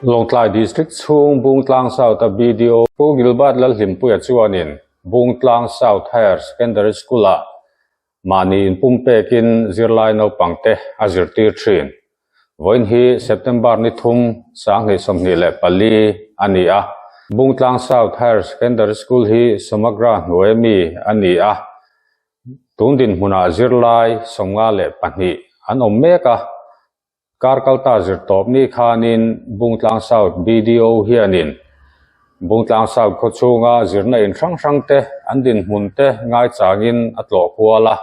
Lawngtlai District chhung Bungtlang South-a BDO Pu Gilbert Lalhlimpuia chuanin Bungtlang South Higher Secondary School-ah mahni inpumpekin zirlai naupangte a zirtir thin. Vawiin hi September ni thum 2024 a ni a. Bungtlang South Higher Secondary School hi Samagra hnuai mi a ni a. Tun dinhmunah zirlai 52 an awm mek a. Kar kalta zirtawp ni khanin Bungtlang South BDO hianin Bungtlang South khawchhunga zirna in hrang hrang te an dinhmun te ngaichangin a tlawh kual a.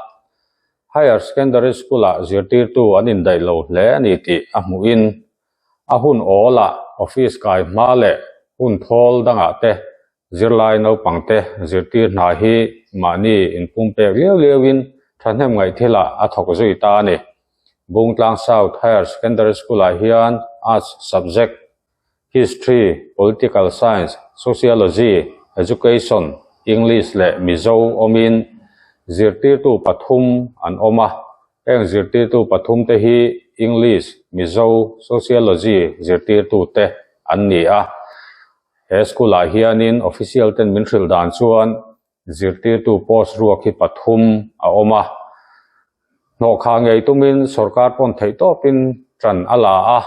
Higher Secondary School-ah zirtirtu an indaih lo hle a ni tih a hmuhin a hun awlah office kai hma leh hun thawl dangah te Zirlai naupangte zirtir hna hi mahni inpumpek liau liauin thahnem ngaih thilah a thawk zui ta a ni. Bungtlang South Higher Secondary School-ah hian Arts subject, History, Political Science, Sociology, Education, English leh Mizo awmin zirtirtu pathum an awm a. Heng zirtirtu pathumte hi English, Mizo, Sociology zirtirtute an ni a. He school ah hianin official ten min hrilh dan chuan zirtirtu post ruak hi pathum a awm a, hnawhkhah ngei tumin sorkar pawn theih tawpin tan a la a.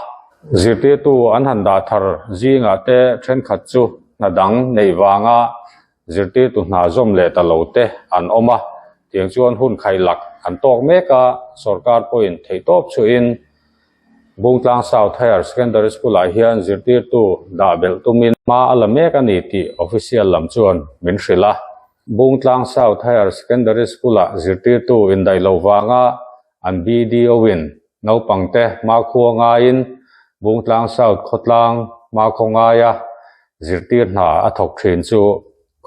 Zirtirtu an han dah thar zingah te thenkhat chu hna dang neih vanga zirtirtu hna zawm leh ta lo te an awm a, tiang chuan hun khailak an tawk mek a, sorkar pawhin theih tawp chuhin Bungtlang South Higher Secondary School-ah hian zirtirtu dah belh tumin hma a la mek a ni tih official lam chuan min hrilh a. Bungtlang South Higher Secondary School-ah zirtirtu indaih lo vanga an BDO-in naupangte hmakhua ngaiin Bungtlang South khawtlang hmakhaw ngaia zirtir hna a thawk thin chu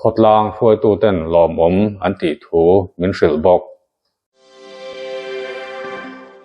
khawtlang hruaituten lawmawm an tih thu min hrilh bawk.